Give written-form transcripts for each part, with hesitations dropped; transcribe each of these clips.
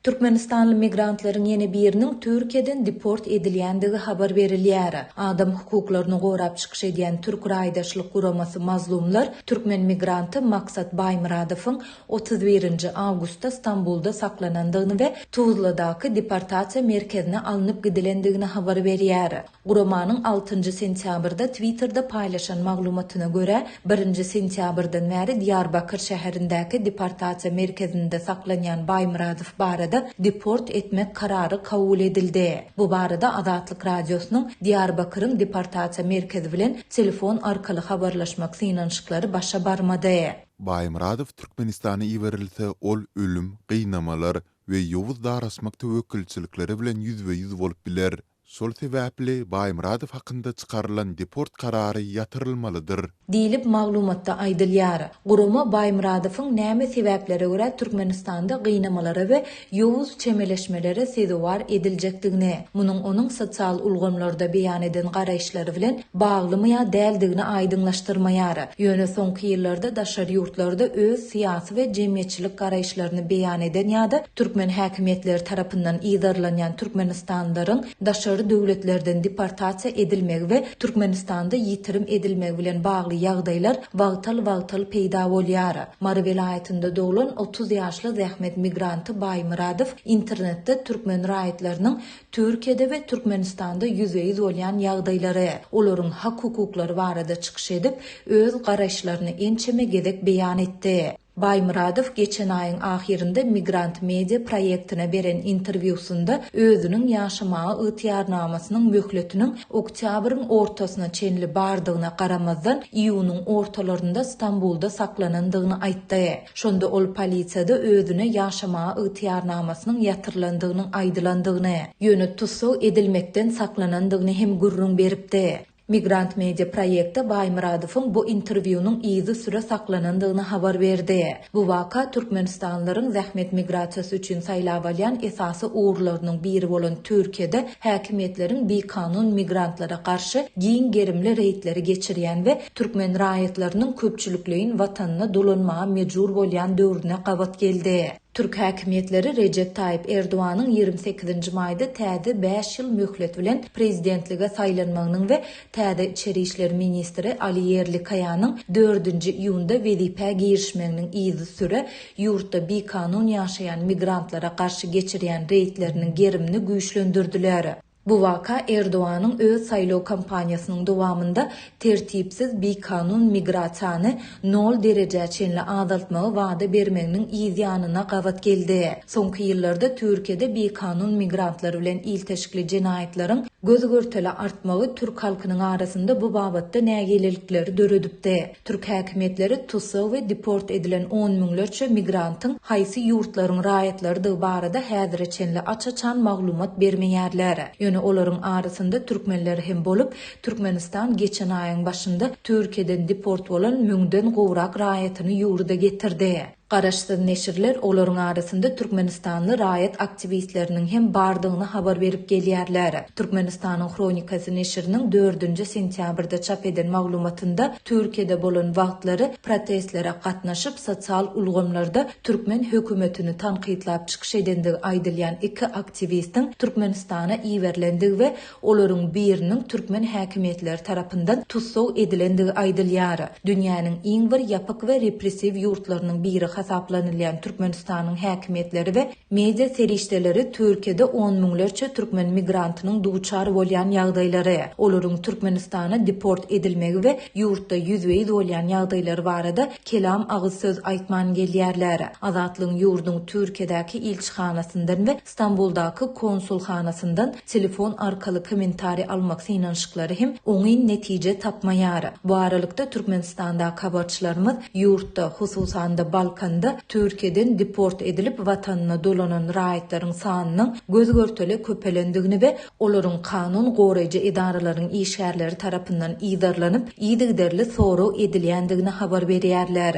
Türkmenistanly migrantlaryň ýene biriniň Türkiýeden deport edilýändigi habar berilýär. Adam hukuklaryny gorap çykyş edýän türk raýdaşlyk guramasy Mazlumlar türkmen migranty Maksat Baýmyradowyň 31 nji awgustda Stambulda saklanandygyny we Tuzladaky deportasiýa merkezine alnyp gidilendigini habar berýär. Guramanyň altynjy sentýabrda Twitterde paýlaşan maglumatyna görä, birinji sentýabrdan bäri Diýarbakyr şäherindäki deportasiýa merkezinde saklanýan Baýmyradow barada deport etmek karary kabul edildi. Bu barada Azatlyk Radiosynyň Diýarbakyryň deportasiýa merkezi bilen telefon arkaly habarlaşmak synanyşyklary başa barmady. Baýmyradow Türkmenistana iberilse, ol ölüm, gynamalar we ýowuz daraşmak töwekgelçilikleri bilen ýüzbe-ýüz bolup biler. Şol sebäpli Baýmyradow hakynda çykarylan deport karary ýatyrylmalydyr. Diýlip, maglumatda aýdylýar. Gurama Baýmyradowyň näme sebäplere görä Türkmenistanda gynamalara we ýowuz çemeleşmelere sezewar ediljekdigini, munuň onuň sosial ulgamlarda beýan eden garaýyşlary bilen baglymy ýa däldigini aýdyňlaşdyrmaýar. Ýöne soňky ýyllarda daşary ýurtlarda öz syýasy we jemgyýetçilik garaýyşlaryny beýan eden ýa-da Türkmen häkimiýetleri tarapyndan yzarlanýan türkmenistanlylaryň daşary döwletlerden deportasiýa edilmegi we Türkmenistanda ýitirim edilmegi bilen bagly ýagdaýlar wagtal-wagtal peýda bolýar. Mary welaýatynda doglan 30 ýaşly zähmet migranty Baýmyradow internetde türkmen raýatlarynyň Türkiýede we Türkmenistanda ýüzbe-ýüz bolýan ýagdaýlary, olaryň hak-hukuklary barada çykyş edip, öz garaýyşlaryny ençeme gezek beýan etdi. Baýmyradow geçen aýyň ahyrynda Migrant Media proýektine beren interwýusynda özüniň ýaşamaga ygtyýarnamasynyň möhletiniň oktýabryň ortasyna çenli bardygyna garamazdan, iýunyň ortalarynda Stambulda saklanandygyny aýtdy. Şonda ol polisiýada özüne ýaşamaga ygtyýarnamasynyň ýatyrylandygynyň aýdylandygyny, ýöne tussag edilmekden saklanandygyny hem gürrüň beripdi. Migrant Media proýekti Baýmyradowyň bu interwýunyň yzysüre saklanandygyny habar berdi. Bu waka türkmenistanlylaryň zähmet migrasiýasy üçin saýlap alýan esasy ugurlarynyň biri bolan Türkiýede häkimiýetleriň bikanun migrantlara garşy giň gerimli reýdleri geçirýän we türkmen raýatlarynyň köpçülikleýin watanyna dolanmaga mejbur bolýan döwrüne gabat geldi. Türk häkimiýetleri Rejep Taýyp Erdoganyň 28 nji maýda täze bäş ýyl möhlet bilen prezidentlige saýlanmagynyň we täze içeri işler ministri Ali Ýerlikaýanyň dördünji iýunda wezipä girişmeginiň yzysüre ýurtda bikanun ýaşaýan migrantlara garşy geçirýän reýdleriniň gerimini güýçlendirdiler. Bu waka Erdoganyň öz saýlaw kampaniýasynyň dowamynda tertipsiz bikanun migrasiýany nol derejä çenli azaltmagy wada bermeginiň yz ýanyna gabat geldi. Soňky ýyllarda Türkiýede bikanun migrantlar bilen ilteşikli jenaýatlaryň göz-görtele artmagy türk halkynyň arasynda bu babatda nägilelikleri döredipdi. Türk häkimiýetleri tussag we deport edilen on müňlerçe migrantyň haýsy ýurtlaryň raýatlarydygy barada häzire çenli aç-açan maglumat bermeýärler. Ýöne olaryň arasynda türkmenler hem bolup, Türkmenistan geçen aýyň başynda Türkiýeden deport bolan müňden gowrak raýatyny ýurda getirdi. Garaşsyz neşirler olaryň arasynda türkmenistanly raýat aktiwistleriniň hem bardygyny habar berip gelýärler. Türkmenistanyň Hronikasy neşiriniň dördünji sentýabrda çap eden maglumatynda Türkiýede bolan wagtlary protestlere gatnaşyp, sosial ulgamlarda türkmen hökümetini tankytlap çykyş edendigi aýdylýan iki aktiwistiň Türkmenistana iberilendigi we Olaryň biriniň türkmen häkimiýetleri tarapyndan tussag edilendigi aýdylýar. Dünýäniň iň bir ýapyk we repressiw ýurtlarynyň biri hasaplanylýan Türkmenistanyň häkimiýetleri we media serişdeleri Türkiýede on müňlerçe türkmen migrantynyň duçar bolýan ýagdaýlary, olaryň Türkmenistana deport edilmegi we ýurtda ýüzbe-ýüz bolýan ýagdaýlary barada kelam agyz söz aýtman gelýärler. Azatlygyň ýurduň Türkiýedäki ilçihanasyndan we Stambuldaky konsulhanasyndan telefon arkaly kommentariý almak synanyşyklary hem oňyn netije tapmaýar. Bu aralykda, Türkmenistandaky habarçylarymyz ýurtda, hususan-da Balkanda Türkiýeden deport edilip watanyna dolanan raýatlaryň sanynyň göz-görtele köpelendigini we olaryň kanun goraýjy edaralaryň işgärleri tarapyndan yzarlanyp, yzygiderli sorag edilýändigini habar berýärler.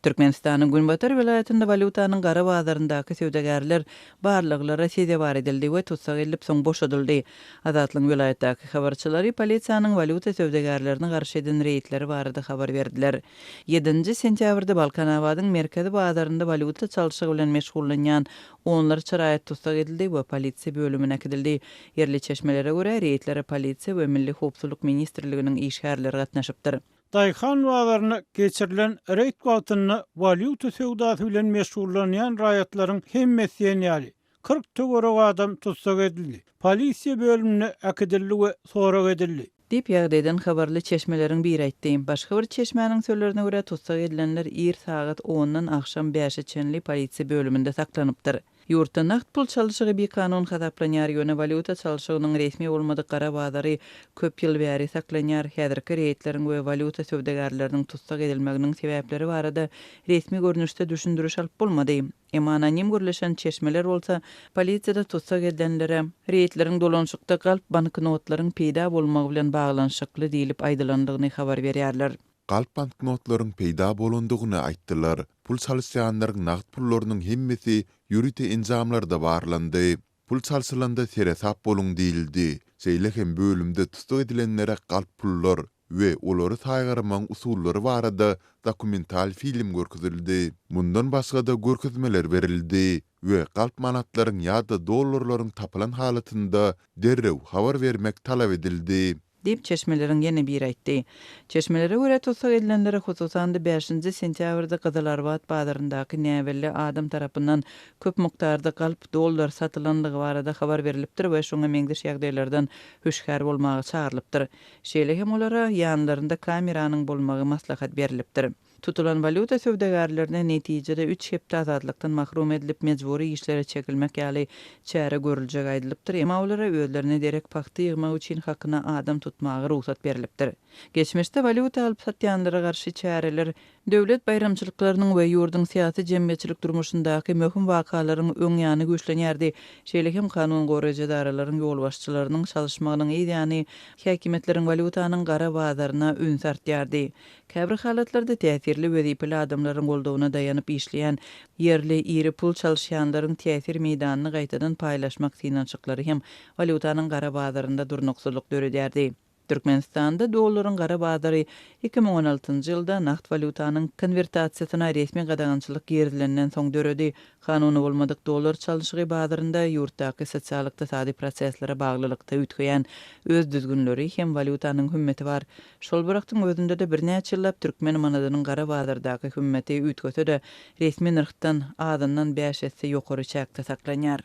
Türkmenistanyň günbatar welaýatynda walýutanyň gara bazaryndaky söwdagärler barlaglara sezewar edildi we tussag edilip, soň boşadyldy. Azatlygyň welaýatdaky habarçylary polisiýanyň walýuta söwdagärlerine garşy eden reýdleri barada habar berdiler. Ýedinji sentýabrda Balkanabadyň merkezi bazarynda walýuta çalşygy bilen meşgullanýan onlarça raýat tussag edildi we polisiýa bölümine äkidildi. Ýerli çeşmelere görä, reýdlere polisiýa we Milli howpsuzlyk ministrliginiň işgärleri gatnaşypdyr. Daýhan bazarynda geçirilen reýd wagtynda walýuta söwdasy bilen meşgullanýan raýatlaryň hemmesi diýen ýaly, 40 töweregi adam tussag edildi, polisiýa bölümine äkidildi we sorag edildi. Diýip, ýagdaýdan habarly çeşmeleriň biri aýtdy. Başga bir çeşmäniň sözlerine görä, tussag edilenler ir sagat ondan agşam bäşe çenli polisiýa bölüminde saklanypdyr. Ýurtda nagt pul çalşygy bikanun hasaplanýar, ýöne walýuta çalşygynyň resmi bolmadyk gara bazary köp ýyl bäri saklanýar. Häzirki reýdleriň we walýuta söwdagärleriniň tussag edilmeginiň sebäpleri barada resmi görnüşde düşündiriş alyp bolmady. Emma anonim gürleşen çeşmeler bolsa, polisiýada tussag edilenlere reýdleriň dolanyşykda galp banknotlaryň peýda bolmagy bilen baglanyşykly diýlip aýdylandygyny habar berýärler. Galp banknotlaryň peýda bolandygyny aýtdylar. Pul çalyşýanlaryň nagt pullarynyň hemmesi ýörite enjamlarda barlandy. Pul çalşylanda seresap boluň diýildi. Şeýle hem bölümde tussag edilenlere galp pullar we olary saýgarmagyň usullary barada dokumental film görkezildi. Mundan başga-da görkezmeler berildi we galp manatlaryň ýa-da dollarlaryň tapylan halatynda derrew habar bermek talap edildi. Diýip, çeşmeleriň ýene biri aýtdy. Çeşmelere görä, tussag edilenlere, hususan-da, bäşinji sentýabrda Gyzylarbat bazaryndaky näbelli adam tarapyndan köp mukdarda galp dollar satylandygy barada habar berlipdir we şuňa meňzeş ýagdaýlardan hüşgär bolmaga çagyrylypdyr. Şeýle hem olara ýanlarynda kameranyň bolmagy maslahat berlipdir. Tutulan walýuta söwdagärlerine netijede üç hepde azatlykdan mahrum edilip, mejbury işlere çekilmek ýaly çäre görüljegi aýdylypdyr, emma olara özlerine derek pagta ýygmak üçin hakyna adam tutmaga rugsat berlipdir. Geçmişde walýuta alyp satýanlara garşy çäreler döwlet baýramçylyklarynyň we ýurduň syýasy-jemgyýetçilik durmuşyndaky möhüm wakalaryň öň ýany güýçlenýärdi, şeýle hem kanun goraýjy edaralaryň ýolbaşçylarynyň çalyşmagynyň yz ýany häkimiýetleriň walýutanyň gara bazaryna ünsi artýardy. Käbir halatlarda täsirli wezipeli adamlaryň goldawyna daýanyp işleýän ýerli iri pul çalyşýanlaryň täsir meýdanyny gaýtadan paýlaşmak synanyşyklary hem walýutanyň gara bazarynda durnuksyzlyk döredýärdi. Türkmenistanda dollaryň gara bazary 2016 njy ýylda nagt walýutanyň konwertasiýasyna resmi gadagançylyk girizilenden soň döredi. Kanuny bolmadyk dollar çalyşygy bazarynda ýurtdaky sosial-ykdysady proseslere baglylykda üýtgeýän öz düzgünleri hem walýutanyň hümmeti bar. Şol bir wagtyň özünde-de birnäçe ýyllap türkmen manadynyň gara bazardaky hümmeti üýtgese-de, resmi nyrhdan azyndan bäş esse ýokary çäkde saklanýar.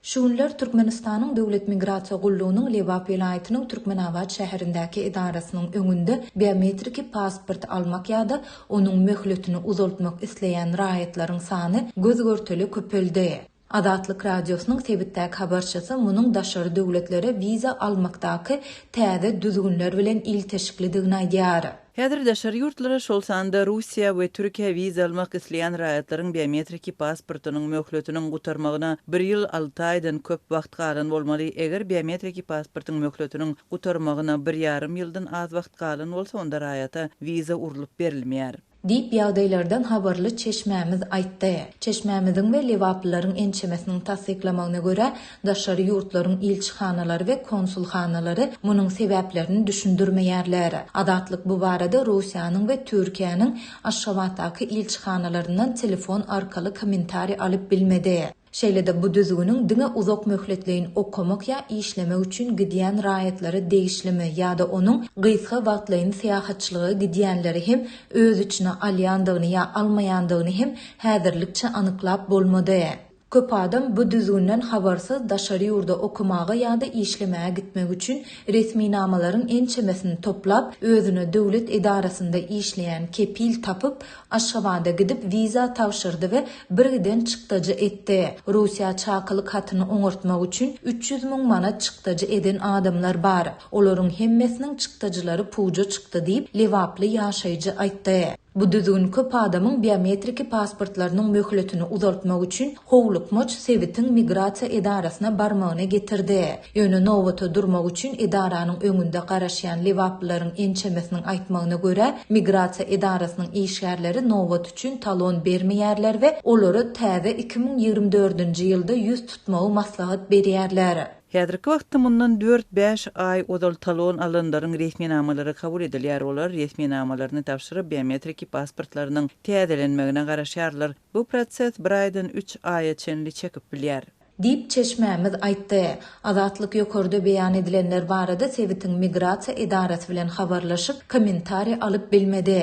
Şu günler Türkmenistanyň Döwlet migrasiýa gullugynyň Lebap welaýatynyň Türkmenabat şäherindäki edarasynyň öňünde biometriki pasport almak ýa-da onuň möhletini uzaltmak isleýän raýatlaryň sany göz-görtele köpeldi. Azatlyk Radiosynyň sebitdäki habarçysy munuň daşary döwletlere wiza almakdaky täze düzgünler bilen ilteşiklidigini aýdýar. Häzir daşary ýurtlara, şol sanda Russiýa we Türkiýä wiza almak isleýän raýatlaryň biometriki pasportynyň möhletiniň gutarmagyna bir ýyl alty aýdan köp wagt galan bolmaly. Eger biometriki pasportyň möhletiniň gutarmagyna bir ýarym ýyldan az wagt galan bolsa, onda raýata wiza urlup berilmeýär. Diýip, ýagdaýlardan habarly çeşmämiz aýtdy. Çeşmämiziň we lebaplylaryň ençemesiniň tassyklamagyna görä, daşary ýurtlaryň ilçihanalary we konsulhanalary munuň sebäplerini düşündirmeýärler. Azatlyk bu barada Russiýanyň we Türkiýäniň Aşgabatdaky ilçihanalaryndan telefon arkaly kommentariý alyp bilmedi. Şeýle-de bu düzgüniň diňe uzak möhletleýin okamak ýa işlemek üçin gidýän raýatlara degişlimi ýa-da onuň gysga wagtlaýyn syýahatçylyga gidýänleri hem öz içine alýandygyny ýa almaýandygyny hem häzirlikçe anyklap bolmady. Köp adam bu düzgünden habarsyz daşary ýurda okamaga ýa-da işlemäge gitmek üçin resminamalaryň ençemesini toplap, özüne döwlet edarasynda işleýän kepil tapyp, Aşgabada gidip wiza tabşyrdy we birgiden çykdajy etdi. Russiýa çakylyk hatyny oňartmak üçin 300 müň manat çykdajy eden adamlar bar. Olaryň hemmesiniň çykdajylary puja çykdy diýip, lebaply ýaşaýjy aýtdy. Bu düzgün köp adamyň biometriki pasportlarynyň möhletini uzaltmak üçin howlukmaç sebitiň migrasiýa edarasyna barmagyna getirdi. Ýöne nobata durmak üçin edaranyň öňünde garaşýan lebaplylaryň ençemesiniň aýtmagyna görä, migrasiýa edarasynyň işgärleri nobat üçin talon bermeýärler we olara täze 2024-nji ýylda ýüz tutmagy maslahat berýärler. Häzirki wagtda mundan dört-bäş aý ozal talon alanlaryň resminamalary kabul edilýär, olar resminamalaryny tabşyryp, biometriki pasportlarynyň täzelenmegine garaşýarlar. Bu proses bir aýdan üç aýa çenli çekip bilýär. Diýip, çeşmämiz aýtdy. Azatlyk ýokarda beýan edilenler barada sebitiň migrasiýa edarasy bilen habarlaşyp, kommentariý alyp bilmedi.